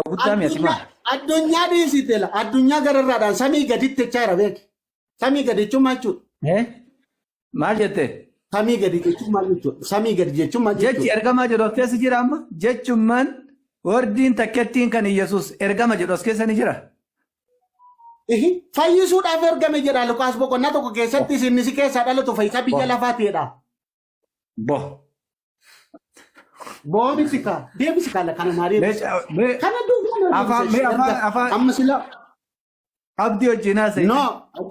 Guddaa mi'a Addunyaa simaa. addunyaa dhiisite la addunyaa gararraadhaan samii gaditti jechaa jira beeki. Samii gadi jechuun maal jechuudha? Eh? Maal jette? Samii gadi jechuun maal jechuudha? Samii gadi jechuun maal Jechi jechuudha? ergamaa jedhu as keessa jira amma. Jechummaan wordiin takkettiin kan Iyyasuus ergama jedhu as keessa ni jira. Ihi, Fayyisuudhaaf ergame jedha Luqaas boqonnaa 1 keessatti isin si keessaa dhalatu fayyisaa biyya Bo. lafaa ta'edha. Bo. Boomisi kaa deebisi kaa kana naa Mee deebisi. mee Kana duuba naa afaan deebisi mee afaan erga afaan amma sila abdii wajjin haasa'i. no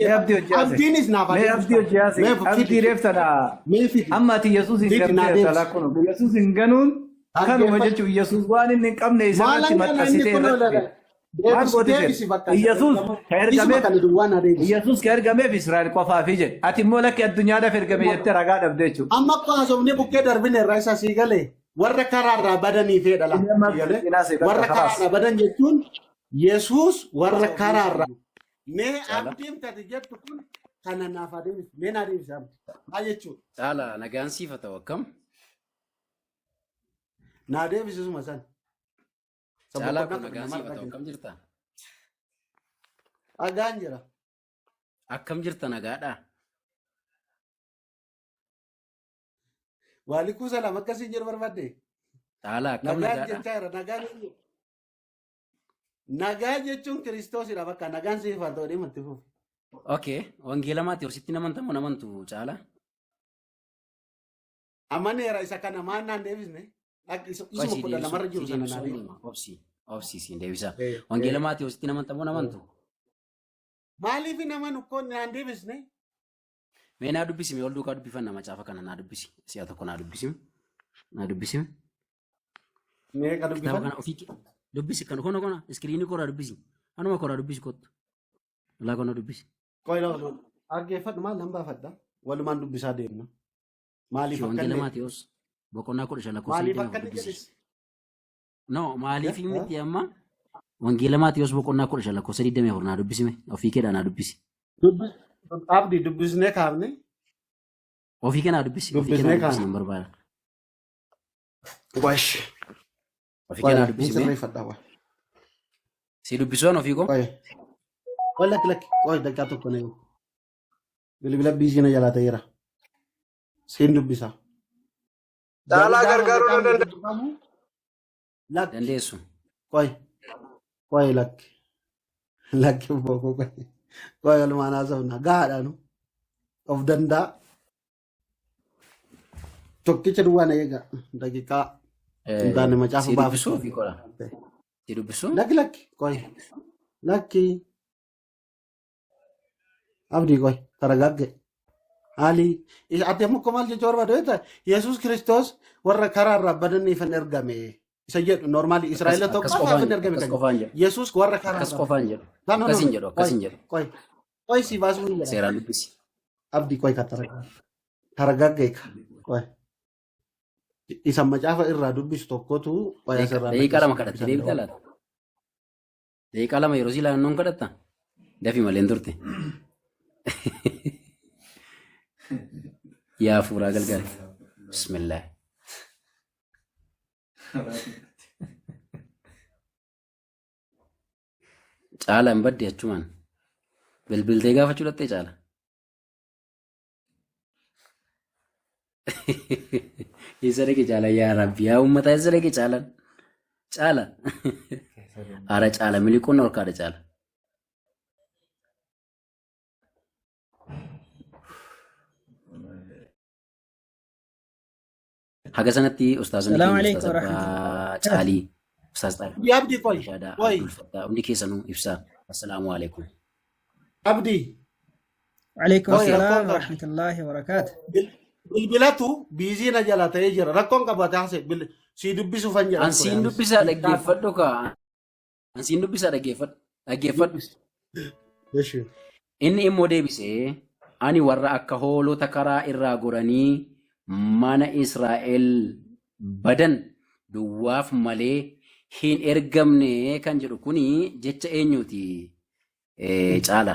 Mee abdii wajjin haasa'i. abdiinis naaf haa Mee deebisu abdii kaa. wajjin haasa'i. Mee Abdii fidi reef tana mee fidi amma ati Yesuus hin fidi naa gamtee deebisi. talaa kun Yesuus hin ganuun kanuma Dhaggeeffadhu. jechuun Yesuus waan inni hin qabne isarratti Maalan kana inni maxxansitee kun irratti oolala. maal Deebisi goote deebisi seera? bakka isa Iyyasuus ergama. ka Isuma ergameef kana duwwaa naa deebisi. Iyyasuus ka ergameef Israa'el qofaafi jedhe. Ati immoo lakki addunyaadhaaf ergame jettee ragaa dhabde jechuudha. Amma akka haasofnee bukkee darbine irraa isa sii galee warra karaarraa badanii fedha la. Inni amma Sii galee seenaa see bakka warra kalaas. karaarraa badan jechuun Yesuus warra karaarraa. Mee Caala. abdiin tati jettu kun kana naaf haa deebisu. Mee naa deebisi abdi. Maal jechuudha? Caala nagaan siif haa ta'u akkam? Naa deebisisuma san. Isa Caalaa boqonnaa koo kudha nagaan siif lamarra haa ta'u jira. akkam jirta? Dhagaan jira. Akkam jirta nagaadhaa? Waalikuu salaam akkasiin jedhu barbaadde. Caalaa akkam Nagaan nagaadhaa? jechaa jira. Nagaan eenyu? Nagaa jechuun Kiristoosidha bakka nagaan siif haa ta'u dhimma itti fufi. Okay, wangeela Maatewositti hin amantamu hin amantu Caalaa? Amaneera isa kana maal naan deebisne? Dhaqi Qoy isuma sii kudha deebisuu lamarra jiru sii sana naa deebisuu deebisi. deema. Obsi obsi siin deebisa. Wangeela Maatewositti hin amantamu hin amantu? Maaliif hin amanu koo naan deebisne? Mee naa dubbisi mee ol duukaa dubbifanna macaafa kana naa dubbisi. Si'a tokko naa dubbisi. Naa dubbisi. Meeqa Kitaaba dubbifan? kana ofii kee dubbisi kan kono kono iskiriinii koraa dubbisi. Anuma koraa dubbisi kottu. Alaa kono dubbisi. Qoy lama. Dhaggeeffadhu maal nan baafadha? Walumaan dubbisaa deemna. Maaliif Ishee akka wangeela inni Maatewos boqonnaa 15 lakkoofsa maaliif 24 akka inni dubbisi. jedhes? No maaliif miti amma wangeela Maatewos boqonnaa 15 lakkoofsa 24 naa dubbisime ofii keedhaa naa dubbisi. Abdi dubbisnee kaafne Ofii kee naa dubbisi ofii kee naa dubbisnee dubbisi kaafne. nan barbaada. Wash. Ofii kee naa Qoy hin dubbisi mee. sirreeffadha qoy. Si dubbisuun ofii koo. Qoy. Qoy lakki lakki. Qoy daqiiqaa tokko na eegi. Bilbila biizii na jalaa ta'eera. Siin dubbisa. Garuu Caalaa gaafa gargaaruu na macaafni danda'a. dubbifamu lakki Dandeessu. qoy qoy lakki lakki booko qoy qoy walumaan haasofna gahaadha nu of danda'a tokkicha duwwaa na eega daqiiqaa hin taane macaafa Si dubbisuu baafachuu ofii koodha. Si dubbisuu. lakki lakki qoy lakki Abdii qoy taragaagge. Haalii ati amma akkoo maal jechuu barbaadu beektaa? Yesuus Kiristoos warra karaa irraa badaniif hin ergame. Isa jedhu normaali Akkas Israa'eloota akkas qofaaf qofaan hin ergame akkas kan jedhu. qofaan jedhu. Yesuus warra karaa Akkas irraa qofaan jedhu. No, no, Akkas no, hin no. jedhu akkas Qoy, hin jedhu. qoy, qoy si baasuu hin jedha. Seeraan dubbisi. Abdii qoy ka taragaagge ka. Qoy. Isa macaafa irraa dubbisu tokkotu qoy asirraa Daqiiqaa natti 2 kadhattee dubbisan deebita laata? Daqiiqaa 2 yeroo sii laannoon kadhatta? Dafi malee hin turte. Yaa fuuraa galgala. Bismillah. Caala hin badde achumaan. Bilbiltee gaafachuu dhattee caala. Eessa dhaqe caala yaa rabbi yaa uummata eessa dhaqe caalaan caala ara caala miliquun dhorkaadha caala. Haga sanatti ustaazonni Salaamu keenya ustaaz alaikum warahmatullahi Abbaa Caalii ustaaz Abdii abdii qoy Rashaadaa qoy Abdul Fattaa hundi keessanuu ibsaa. Assalaamu alaikum. abdii Waalaikum qoy rakkoon salaam qaba. warahmatullahi wabarakaatu. Bilbilatu biizii na jala ta'ee jira rakkoon qaba taasise sii dubbisuufan jedhan An ture siin anis. dubbisaa dhaggeeffadhu kaa. An siin dubbisaa dhaggeeffadhu. Dhaggeeffadhu. Eshi. Inni immoo deebisee, Ani warra akka hoolota karaa irraa goranii mana Israa'el badan duwwaaf malee hin ergamne kan jedhu kuni jecha eenyuuti? Caala.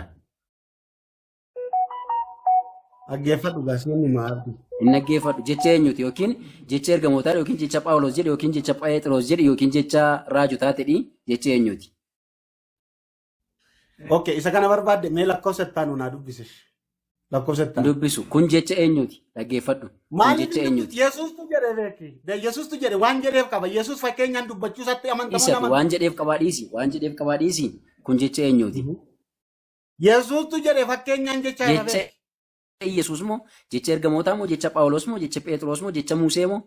Dhaggeeffadhu gaasiin maal? Hin dhaggeeffadhu. Jecha eenyuti yookiin jecha ergamootaa yookiin jecha Phaawulos jedhi yookiin jecha Pheexiroos jedhi yookiin jecha raajotaa jedhi jecha eenyuti? Okay, isa kana barbaadde mee lakkoofsa itti aanu naa dubbisi. Lakkoofsa itti aanu. Dubbisu. Kun jecha eenyuti? Dhaggeeffadhu. Kun Maaliif jecha hin eenyuti? dubbisu? Yesuustu jedhe beeki. Yesuustu jedhe waan jedheef qaba. Yesuus fakkeenyaan dubbachuu isaatti amantamoo Dhiisi ati naman. waan jedheef qabaa dhiisi. Waan jedheef qabaa dhiisi. Kun jecha eenyuti? Yesuustu jedhe fakkeenyaan jecha jira Jecha beeki. Yesuus moo? Jecha ergamootaa moo? Jecha Phaawulos moo? Jecha Pheexiroos moo? Jecha Musee moo?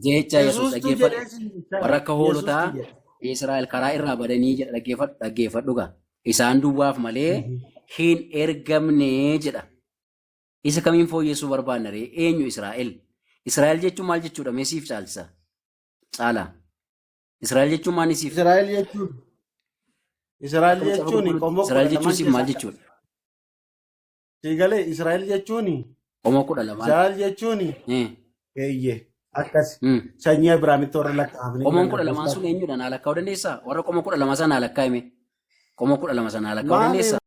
Jecha Yesuus Yesuustu dhaggeeffadhu. jedhee siin jechaa Warra jira. akka hoolotaa Yesuustu jedhe. Israa'el karaa irraa badanii jedha dhaggeeffadhu dhaggeeffadhu gaa. Isaan duwwaaf malee hin ergamne jedha. Isa kamiin fooyyessuu barbaanna ree? Eenyu Israa'el? Israa'el jechuun maal jechuudha? Mee siif caalchisa. Caala. Israa'el jechuun maal siif? Israa'el jechuun Israa'el Akka macaafa jechuun qulqulluutti qomoo Israa'el kudha jechuun lamaan siif maal keessaa jechuudha? Siigalee Israa'el jechuun Qomoo 12n. Israa'el jechuun eeyyee akkas sanyii Abiraamitti warra lakkaa'amanii Qomoon jiran 12n sun gooftaa. eenyudha? Naa lakkaa'uu dandeessaa? Warra qomoo 12 sana naa lakkaa'ime. Qomoo 12 sana naa lakkaa'uu Maali dandeessaa?